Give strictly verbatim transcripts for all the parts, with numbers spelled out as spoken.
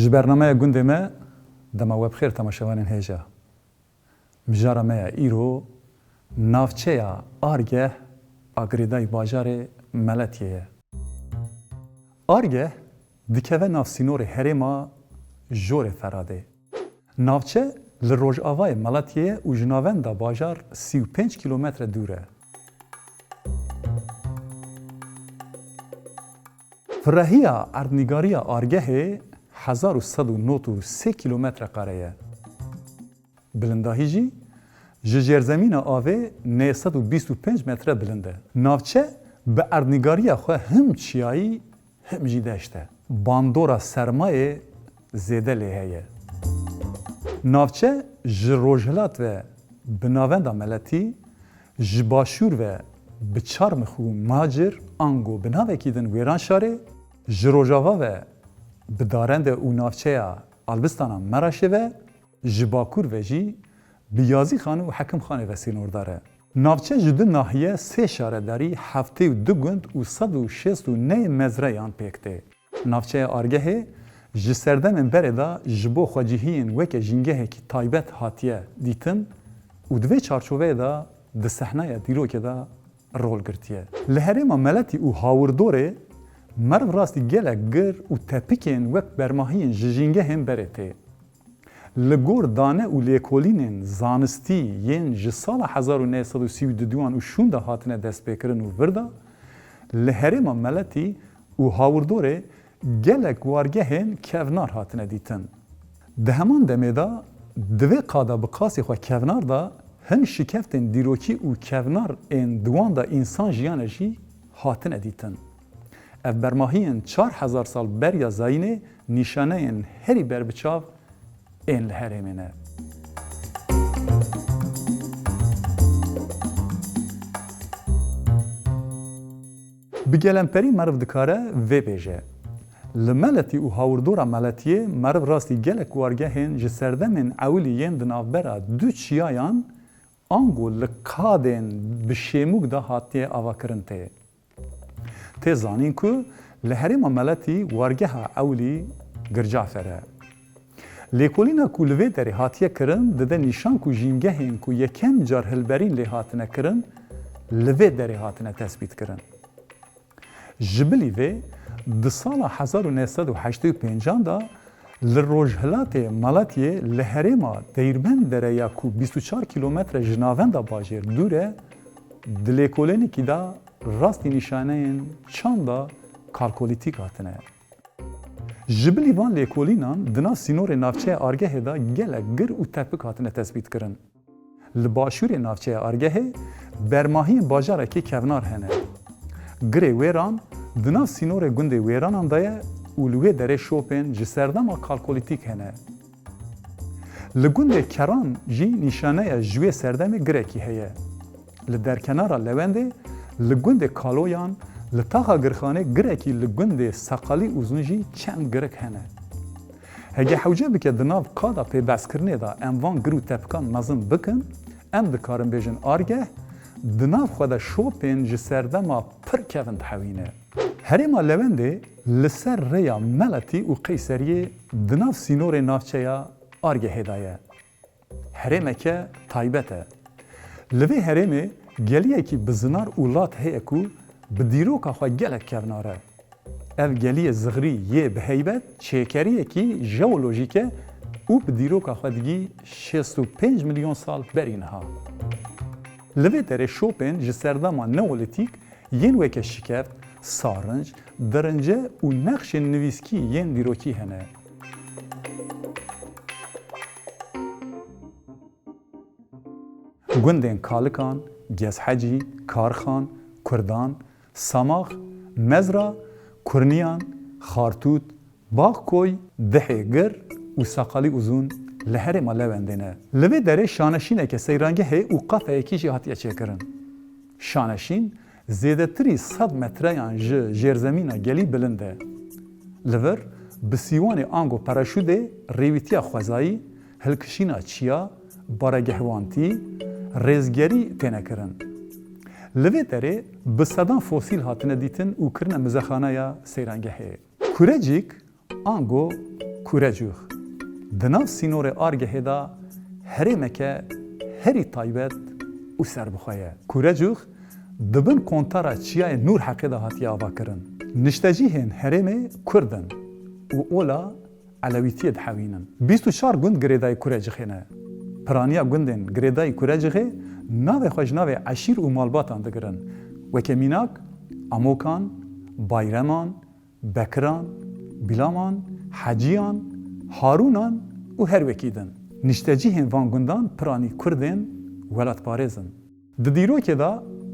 Ji bernameya gundê me, dema we bi xêr temaşevanên hêja. Mijara me ya îro, navçeya Argeh a girêdayî bajarê Meletiyê ye. Argeh dikeve nav sînorê herêma jorê Feradê. Navçe li rojavayê Meletiyê ye û ji navenda bajar sî û pênc kîlometre dûr e. Firehiya erdnîgariya Argehê hezar û sed û nod û sê kîlometre kare ye. Bilindahî jî ji jêrzemîna avê neh sed û bîst û pênc metre bilind e. Navçe bi erdnîgariya xwe him çiyayî, him jî deşt e. Bandora sermayê zêde lê heye. Navçe ji rojhilat ve bi navenda Meletî, ji başûr ve bi Çarmix û Macir ango bi navekî din Wêranşarê, ji rojava ve bi Darende û navçeya Albistana Meraşê ve, ji bakur ve jî bi Yazîxan û Hekimxanê ve sînordar e. Navçe ji du nahiye, sê şaredarî, heftê û du gund û sed û şêst û neh mezreyan pêk tê. Navçeya Argehê ji serdemên berê de ji bo xwecihiyên weke jîngehekî taybet hatiye dîtin û di vê çarçoveyê de di sehneya dîrokê de rol girtiye. Li herêma Meletî û Hawirdorê meriv rastî gelek gir û tepikên wek bermahiyên ji jîngehên berê tê. Li gor dane û lêkolînên zanistî yên ji sala hezar û neh sed û sî û duduyan û şûnda hatine destpêkirin û vir de, li herêma Meletî û Hawirdorê gelek wargehên kevnar hatine dîtin. Di heman demê de, di vê qada bi qasî xwe kevnar de, hin şikeftên dîrokî û kevnar ên di wan de însan jiyane jî hatine dîtin. Ev bermahiyên çar hezar sal beriya zayînê nîşaneyên herî berbiçav ên li herêmê ne. Bi gelemperî meriv dikare vê bêje. Li Meletî û Hawirdora Meletiyê meriv rastî gelek wargehên ji serdemên ewilî yên di navbera du çiyayan ango li qadên bi şêmûk de hatiye avakirin tê. Tê zanîn ku li herêma Meletî wargeha ewilî Gircafer e. Lêkolîna ku li vê derê hatiye kirin, dide nîşan ku jîngehên ku yekem car hilberîn lê hatine kirin, li vê derê hatine tesbîtkirin. Ji bilî vê, di sala hezar û neh sed û heştê û pêncan de li rojhilatê Malatiyê, li herêma Deyrben Dere ya ku bîst û çar kîlometre ji navenda bajêr dûr e, di lêkolînekî de rastî nîşaneyên çanda kalkolîtîk hatine. Ji bilî van lêkolînan di nav sînorê navçeya Argehê de gelek gir û tepik hatine tesbîtkirin. Li başûrê navçeya Argehê bermahiyên bajarekî kevnar hene. Girê Wêran di nav sînorê gundê Wêranan de ye û li wê derê şopên ji serdema kalkolîtîk hene. Li gundê Keran jî nîşaneya ji wê serdemê girekî heye. Li derkenara Lewendê, li gundê Kaloyan, li taxa Girxanê girekî li gundê Seqalî Uzun jî çend girik hene. Hege hewce bike di nav qada pêbehskirinê de em van gir û tepikan mezin bikin, em dikarin bêjin Argeh di nav xwe de şopên ji serdema pir kevin dihewîne. Herêma Lewendê li ser rêya Meletî û Qeyseriyê di nav sînorê navçeya Argehê de ye. Herêmeke taybet e. Li vê herêmê geliyekî bi zinar û lat heye ku bi dîroka xwe gelek kevnar e. Ev geliyê zixrî yê bi heybet çêkeriyekî jeolojîk e û bi dîroka xwe digî şêst û pênc milyon sal berî niha. Li vê derê şopên ji serdema neolîtîk yên weke şikeft, sarinc, dirince û nexşên nivîskî yên dîrokî hene. Gundên Kalikan, Gezhecî, Karxan, Kurdan, Samax, Mezra, Kurniyan, Xartût, Baxkoy, Dihê Gir û Saqalî Uzun li herêma Lewendê ne. Li vê derê şaneşîneke seyrangehê û kafeyekî jî hatiye çêkirin. Şaneşîn zêdetirî sed metreyan ji jêrzemîna gelî bilind e. Li vir bi sîwanê ango paraşûdê rêwîtiya xwezayî, hilkişîna çiya, baregehwantî, rêzgerî têne kirin. Li vê derê bi sedan fosîl hatine dîtin û kirine muzexaneya seyrangehê. Kurecîk ango Kurecûx. Di nav sînorê Argehê de herêmeke herî taybet û serbixwe ye. Kurecûx di bin kontara Çiyayê Nûrheqê de hatiye avakirin. Niştecîhên herêmê Kurd in û ola Elewîtiyê dihewînin. Bîst û çar gund girêdayî Kurecixê ne. Piraniya gundên girêdayî Kurecixê navê xwe ji navê eşîr û malbatan digirin. Weke mînak, Amokan, Bayreman, Bekiran, Bilaman, Heciyan, Harûnan û her wekî din. Niştecîhên van gundan piranî Kurdên welatparêz in. Di dîrokê de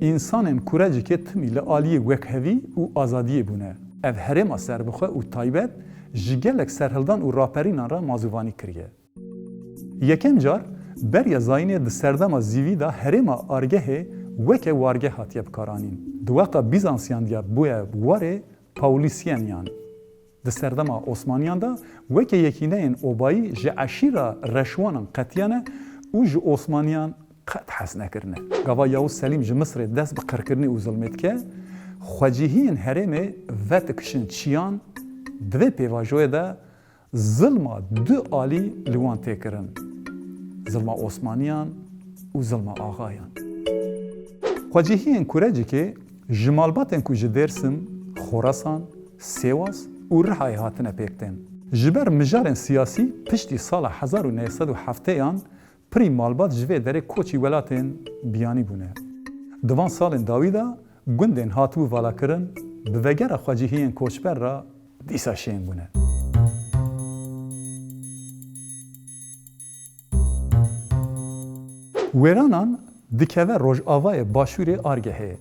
însanên Kurecikê timî li aliyê wekhevî û azadiyê bûne. Ev herêma serbixwe û taybet ji gelek serhildan û raperînan re mazûvanî kiriye. Yekem car beriya zayînê di serdema zîvî de herêma Argehê weke wargeh hatiye bikaranîn. Di wexta Bîzansiyan de bûye warê Paulisiyan. Di serdema Osmaniyan de weke yekîneyên obayî ji eşîra Reşwanan qetiyane û ji Osmaniyan qet hez nekirine. Gava Yavuz Selîm ji Misirê dest bi qirkirinê û zilmê dike, xwecihiyên herêmê vedikişin çiyan, di vê pêvajoyê de zilma du alî li wan tê kirin, zilma Osmaniyan û zilma Axayan. Xwecihiyên Kurecikê ji malbatên ku ji Dêrsim, Xorasan, Sêwas û Rihayê hatine pêk tên. Ji ber mijarên siyasî piştî sala hezar û neh sed û heftêyan pirî malbat ji vê derê koçî welatên biyanî bûne. Di van salên dawî de gundên hatibû valakirin bi vegera xwecihiyên koçber re dîsa şên bûne. Wêranan dikeve rojavayê başûrê Argehê.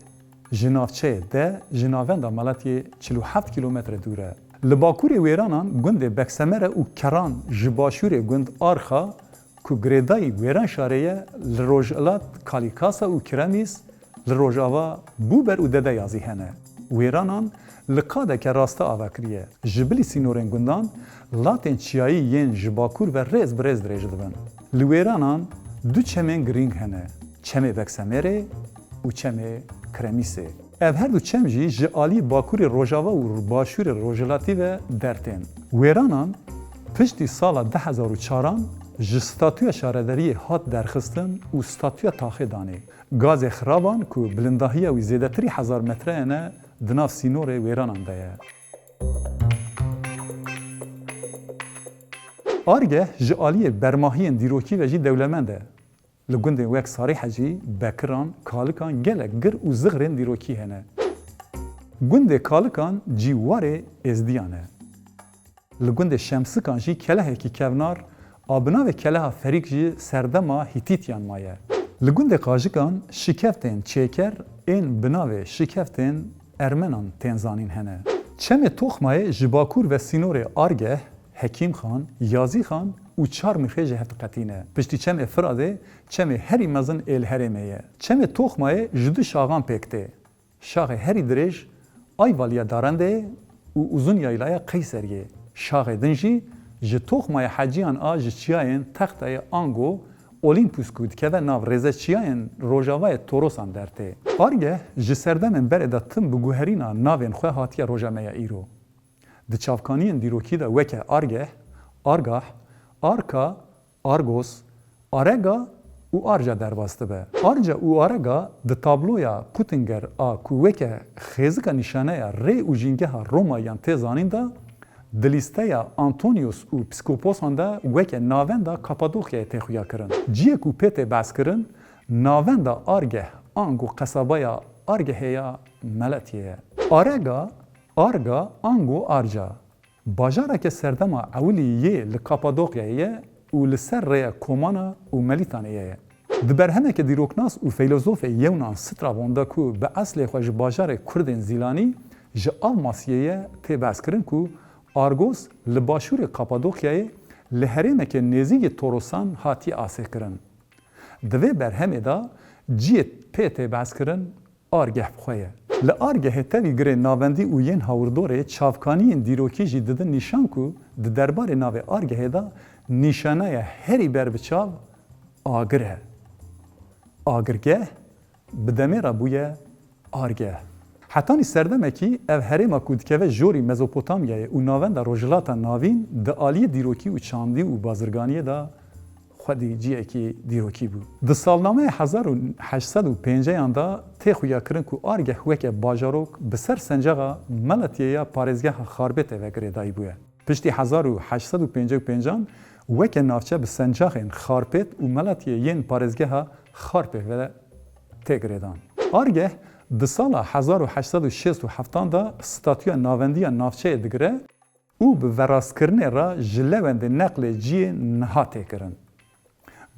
Ji navçeyê de ji navenda Meletiyê çil û heft kîlometre dûr e. Li bakurê Wêranan gundê Beksemere û Keran ji başûrê gund Arxa ku girêdayî Wêranşarê ye, li rojhilat Kalîkasa û Kiremîs, li rojava Bûber û Dedeyazî hene. Wêranan li qadeke raste ava kiriye. Ji bilî sînorên gundan, latên çiyayî yên ji bakur ve rêz bi rêz dirêj dibin. Li Wêranan du çemên girîng hene, Çemê Beksemerê û Çemê Kiremîsê. Ev her du çem jî ji alî bakurê rojava û başûrê rojhilatî ve dertên. Wêranan piştî sala du hezar û çaran ji statûya şaredariyê hat derxistin û statûya taxê danê. Gazê xiraban ku bilindahiya wî zêdetirî hezar metreye ne, di nav sînorê Wêranan de ye. Argeh ji aliyê bermahiyên dîrokî ve jî dewlemend e. Li gundên wek Sarîhecî, Bekiran, Kalikan gelek gir û zixrên dîrokî hene. Gundê Kalikan cî warê Êzdiyan e. Li gundê Şemsikan jî kelehekî kevnar a bi navê Keleha Ferîk jî serdema Hîtîtiyan maye. Li gundê Qajikan şikeftên çêker ên bi navê şikeftên Ermenan tên zanîn hene. Çemê Toxmayê ji bakur ve sînorê Argeh, Hekîmxan, Yazîxan û Çarmîxê ji hev diqetîne. Piştî Çemê Firadê, çemê herî mezin ê li herêmê ye. Çemê Toxmayê ji du şaxan pêk tê. Şaxê herî dirêj Ayvaliya Darendeyê û Uzun Yaylaya Qeyseriyê. Şaxê din jî ji Toxmayê Heciyan a ji çiyayên Textayê ango Olîmpus ku dikeve nav rêzeçiyayên rojavayê Torosan dertê. Argeh ji serdemên berê de tim bi guherîna navên xwe hatiye roja me ya îro. Di çavkaniyên dîrokî de weke Argeh, Argah, Arka, Argos, Arega û Arca derbas dibe. Arca û Arega di tabloya Puttinger a ku weke xêzika nîşaneya rê û jîngeha Romayiyan tê zanîn de, di lîsteya Antonius û Psikoposan de weke navenda Kapadokyayê tê xuyakirin. Ciyê ku pê tê behskirin, navenda Argeh ango qesabaya Argehê ya Meletiyê ye. Arega, Arga ango Arca. Bajareke serdema ewilî yê li Kapadokyayê ye û li ser rêya Komana û Melîtanê ye. Di berhemeke dîroknas û feylozofê Yewnan Strabon de ku bi eslê xwe ji bajarê Kurdên Zîlanî ji Avmasyê ye tê behskirin ku Argos li başûrê Kapadokyayê li herêmeke nêzîkî Torosan hatiye asêkirin. Di vê berhemê de ciyê pê tê behskirin Argeh bi xwe ye. Li Argehê tevî girê navendî û yên hawirdorê çavkaniyên dîrokî jî didin nîşan ku di derbarê navê Argehê de nîşaneya herî berbiçav agir e. Agirgeh bi demê re bûye Argeh. Hetanî serdemekî ev herêma ku dikeve jorî Mezopotamyayê û navenda Rojhilata Navîn di aliyê dîrokî û çandî û bazirganiyê de xwedî ciyekî dîrokî bû. Di salnameya hezar û heşt sed û pêncî yan de tê xuyakirin ku Argeh weke bajarok bi ser sencaxa Meletiyê ya parêzgeha Xarpêtê ve girêdayî bûye. Piştî hezar û heşt sed û pêncî û pêncan weke navçe bi sencaxên Xarpêt û Meletiyê yên parêzgeha Xarpêt ve tê girêdan. Argeh di sala hezar û heşt sed û şêst û heft de statûya navendiya navçeyê digire û bi verastkirinê re ji lewendê neqlê ciyê niha tê kirin.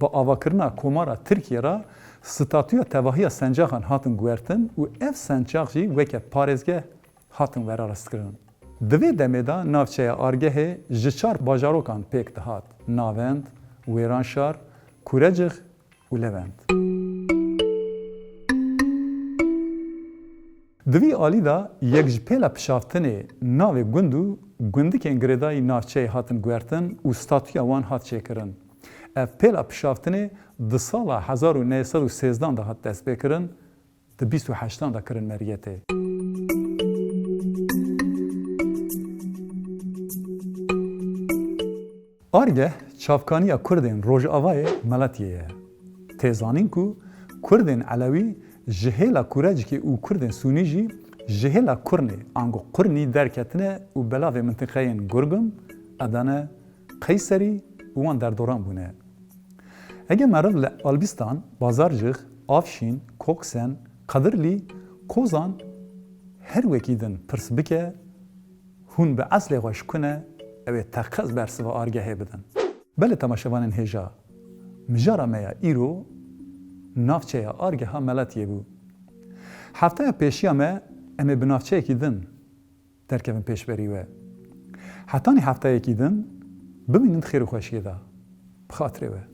Bi avakirina Komara Tirkiyê re statûya tevahiya sencaxan hatin guhertin û ev sencax jî weke parêzgeh hatin verastkirin. Di vê demê de navçeya Argehê ji çar bajarokan pêk dihat, Navend, Wêranşar, Kurecix û Lewend. Di vî alî de yek ji pêla pişaftinê navê gund û gundikên girêdayî navçeyê hatin guhertin û statûya wan hat çêkirin. Ev pêla pişaftinê di sala hezar û neh sed û sêzdan de hat destpêkirin, di bîst û heştan de kirin meriyetê. Argeh çavkaniya Kurdên Rojavayê Meletiyê ye. Tê zanîn ku Kurdên Elewî ji hêla Kurecikê û Kurdên Sûnî jî ji hêla Kurnê, ango Qurnî derketine û belavê mintiqeyên Gurgum, Edene, Qeyserî û wan derdoran bûne. Hege meriv li Albîstan, Bazarcix, Avşîn, Koksen, Qedirlî, Kozan her wekî din pirs bike, hûn bi eslê xwe ji ku ne, ew ê teqez bersiva Argehê bidin. Belê temaşevanên hêja, mijara me ya îro navçeya Argeha Meletiyê bû. Hefteya pêşiya me em ê bi navçeyekî din derkevin pêşberî we. Hetanî hefteyekî din bimînin di xêr û xweşiyê de. Bi xatirê we.